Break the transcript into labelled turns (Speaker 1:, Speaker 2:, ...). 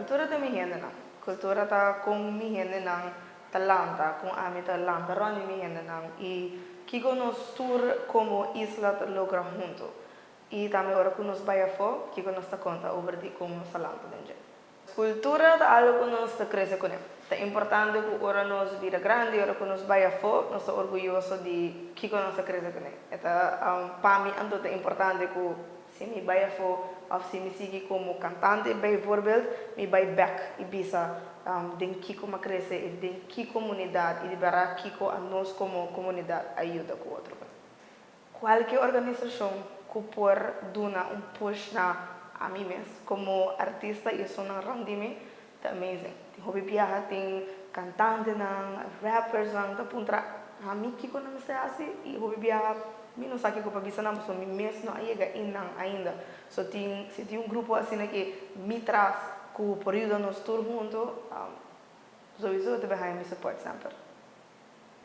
Speaker 1: Kultura ta mi hendenan. Kultura ta kon mi hendenan ta lanta, kon ami ta lanta rònt di mi hendenan i kiko nos tur komo isla ta logra huntu. I tambe ora ku nos bai afó, kiko nos ta konta over di kon nos ta lanta den dje. Kultura ta algu ku nos ta krese kuné. Ta importante ku ora nos bira grandi, ora ku nos bai afó, nos ta orguyoso di kiko nos a krese kuné. E ta pa mi anto ta importante ku si mi bai afó òf si mi sigui komo kantante bijvoorbeeld, mi bai bèk i bisa den kiko mi a krese i den ki komunidat i di bèrdat kiko anos komo komunidat a yuda ku otro. Kualke organisashon ku por duna un push na ami mes komo artista i esunnan rònt di mi ta amazing. Tin hopi biaha tin kantantenan, rappersnan ta puntra ami kiko nan mester hasi i hopi biaha mi no sa kiko pa bisa nan pasobra mi mes no a yega einan ainda. So tin si tin un grupo asina ke mi tras ku por yuda nos tur huntu, souiso ta behaña mi support semper.